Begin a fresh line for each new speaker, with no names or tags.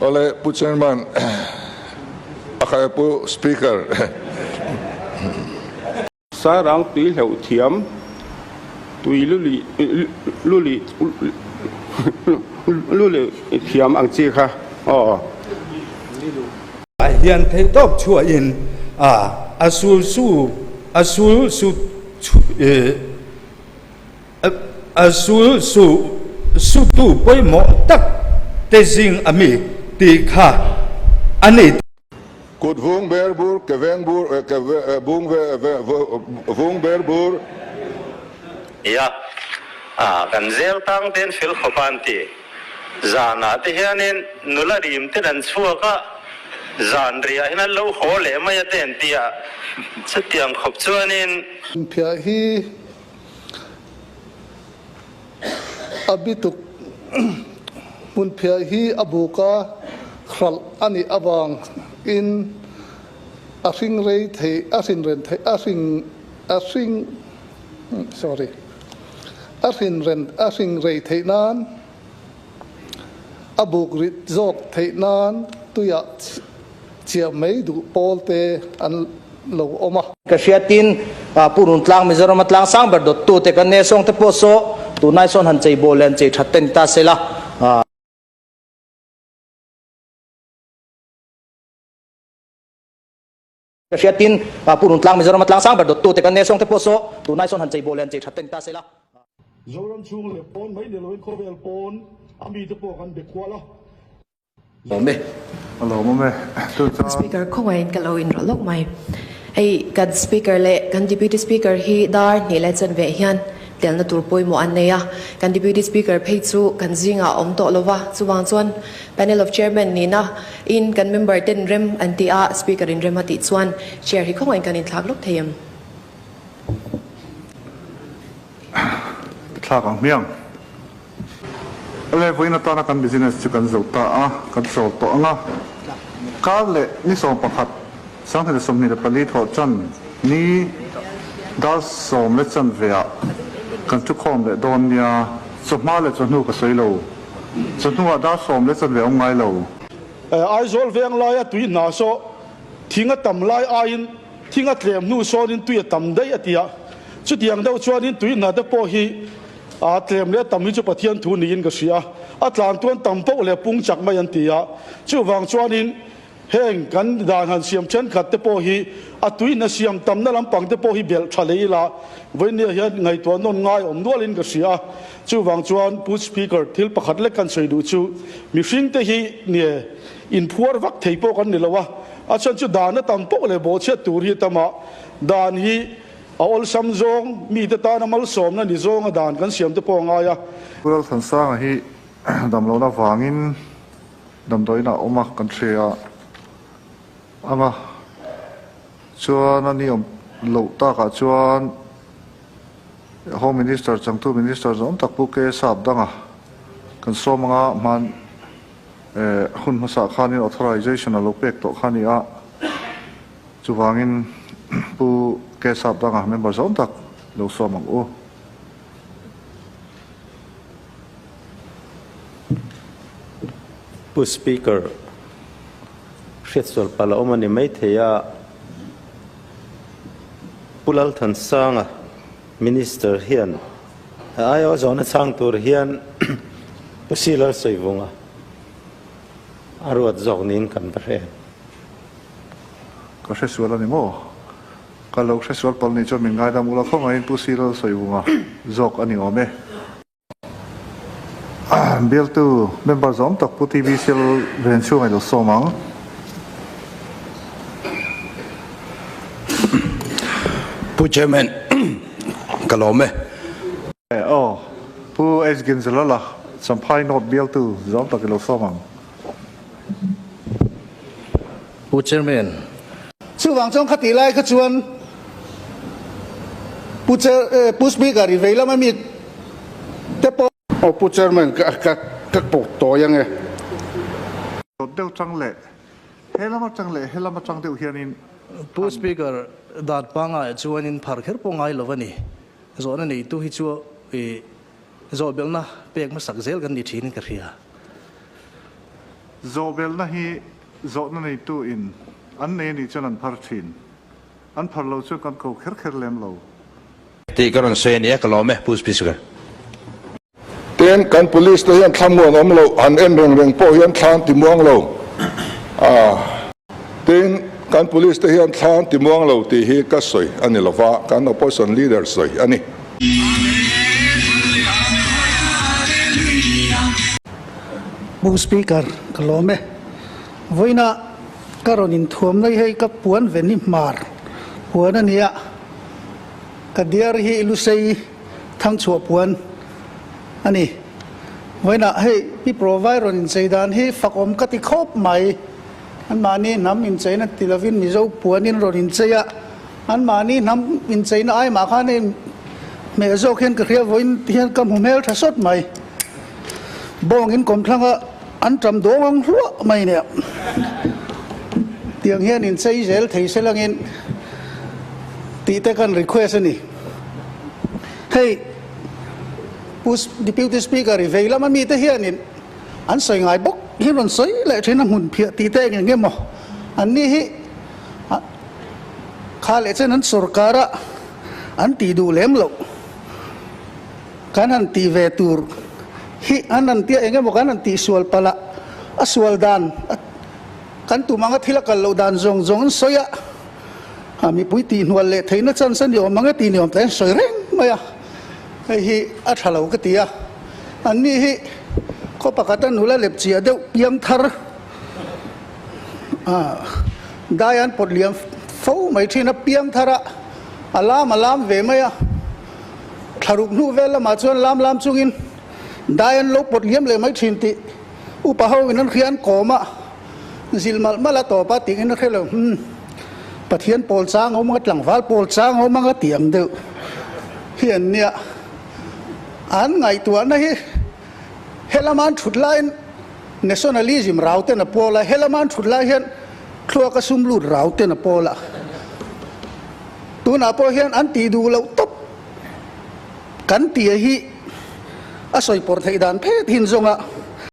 Awle Pu Chairman, a khai Pu Speaker.
Sairang tui hleuh thiam, tui luli luli luli thiam ang chi kha aw.
Ah hian theihtawp chhuahin a a sul su a sul su A sul su sutu pawimawh tak te zing a mi tih kha a ni.
Kut vung ber bur, ke veng bur, ke vung vung ber bur.
Ia, a kan zel tang ten fel khawp a an ti. Zanah te hianin nula rim ten an chhuak a, zan riah hian an lo haw leh mai a te an ti a, chutiang khawp chuanin.
Phiah hi A bituk hmunphiah hi a buka hralh a nih avangin a hring rei thei a hrin ren thei a hring a hring sorry a hrin ren a hring rei theih nan a buk rit zawk theih nan tuiah Chiah mai duh pawl te an lo awm a.
Ka hriatin Pu Runtlang Mizoram a tlang sang ber dawttu te kan ne sawng te pawh saw tunai sawn han chei bawl leh han chei that te ni ta se la. Ka hriatin Pu Runtlang Mizoram a tlang sang ber dawttu te kan ne sawng te pawh saw tunai sawn han chei bawl leh han chei that te ni ta se la.
Zoram chhung leh pawn mai ni loin khawvel pawn a mite pawh kan be kual a.
Awm e.
A lawm awm e. Chu chuan.
Speaker khawngaih in ka lo inrawlh lawk mai. Hei kan Speaker leh kan Deputy Speaker hi dar hnih leh chanve hian telna tur pawimawh an nei a. Kan Deputy Speaker phei chu kan zingah a awm tawh lo va, chuvang chuan Panel of Chairman nihna in kan member ten rem an ti a, Speaker in rem a tih chuan Chair hi khawngaih in kan inthlak lawk thei em?
Thlak ang hmiang. Awle, vawiin atana kan business chu kan zo ta a, kan chawl tawh ang a. Kar leh ni 11, 2024 thawh chan ni dar sawm leh chanveah kan thukhawm leh dawn nia, chawhma leh chawhnu ka sawi lo. Chawhnuah dar sawm leh chanve awm ngai lo.
Aizawl veng laia tui hna saw thing a tam lai aiin thing a tlem hnu sawnin tui a tam daih a ti a, chutiang deuh chuanin tui hna te pawh hi A tlem leh tam hi chu Pathian thu niin ka hria. A tlan tuan tam poh leh pung chak mai an ti a. Chuvang chuanin heng kan dan han siam thenkhat te pawh hi a tuihna siam tamna lampang te pawh hi belh tha leh ila vawinia hian ngaihtuah nawn ngai awm nualin ka hria. Chuvang chuan Pu Speaker thil pakhat lek kan sawi duh chu mihring te hi nie inphuar vak thei pawh kan ni lo a, a chhan chu dan a tam poh leh bawhchhiat tur hi a tam a, dan hi A awlsam zawng, mite tana malsawmna ni zawnga dan kan siam te pawh a ngai a.
Pu Lalthansanga hi damlohna vangin damdawiinah a awm a, kan hria ang a, chuan a ni awm loh takah chuan Home Minister changtu Minister zawng tak Pu K Sapdanga kan sawm ang a, hman hun hmasa khanin authorization a lo pek tawh kha a ni a. Chuvangin Pu Kesap danga member zawng tak lo sawm ang u.
Pu Speaker, hriatsual palh a awm a ni maithei a, Pu Lalthansanga Minister hian a aiawh zawhna chhang tur hian Pu Silar Sawivunga a ruat zawk niin kan va hre em?
Ka hre sual a ni maw? Ka lo hre sual palh nih chuan min ngaidam ula khawngaihin Pu Silal Sawivunga zawk a ni awm e. Bialtu member zawm tak Pu TV Sil ven chhung a lo sawm ang.
Pu Chairman, ka lawm e.
Aw, Pu H Ginzalala, Champhai North bialtu zawm tak i lo sawm ang.
Pu Chairman.
Chuvang chuan khatih lai kha chuan Pu Chair, Pu Speaker i vei lama mi te pawh. Aw Pu Chairman ka ka ka pawh tawi ang e.
Dawt deuh chang leh he lama chang leh he lama chang deuh hianin
Pu Speaker, dan pangai chuanin phar kher pawh ngai lo a ni. Zawhna neitu hi chu i zawhbelhna pek hmasak zel kan ni thinin ka hria.
Zawhbelna hi zawhna neitu in an nei anih chuan an phar thin. An phar lo chuan kan ko kher kher lem lo.
Tih ka rawn sawi a nia, ka lawm e, Pu Speaker.
Tin, kan police te hian thlamuan awm loh han en reng reng pawh hian thla an ti muang lo a. Tin, kan police te hian thla an ti muang lo tih hi ka sawi a ni lova, kan opposition leader sawi a ni.
Pu Speaker, ka lawm e. Vawiina ka rawn inthuam mai hei ka puan ve ni hmar puan a nia. Ka diar hi Lusei thangchhuah puan a ni. Vawiinah hei Pi Provai rawn inchei dan hi fakawm ka ti khawp mai. Anmahni hnam incheina ti lovin Mizo puanin rawn inchei a, anmahni hnam incheina ai mah khan hei hmeh zawk hian ka hria vawiin hian ka hmu hmel tha sawt mai. Bawng in kawmthlanga an tam dawng ang hluah mai nia. Tiang hian inchei zel thei se langin tih te kan request a ni. Hei Pu Deputy Speaker i vei lama mite hianin an sawi ngai bawk hi rawn sawi leh thin a hmun phiah tih te eng eng emaw an ni hi kha leh chen an sorkar a an tih duh lem loh kan han tih ve tur hi an han tia eng emaw kan han tih sual palh a a sual dan kan tum anga thil a kal loh dan zawng zawng an sawi a a mipui tih hnual leh theihna chance a ni awm ang e tih ni awm ta an sawi reng mai a hei hi a tha lo ka ti a an ni hi khaw pakhat a nula lep chiah deuh piang thar a dai an pawt liam fo mai thin a piang thar a a lam a lam ve mai a thlaruk hnu vel lamah chuan lam lam chungin dai an lo pawt liam leh mai thin tih upa ho in an hria an kawm a. Zil malh malh a tawp a tiin a hre lo. Umm, Pathian pawl chang awm anga tlangval pawl chang awm anga tih ang deuh hi an nia. An ngaihtuahna hi helama an thut laiin nationalism rau ten a pawl a, helama an thut lai hian thluaka sum lut rau ten a pawl a. Tunah pawh hian an tih duh loh tawp kan tia hi a sawi pawr theih dan phet hin zawnga.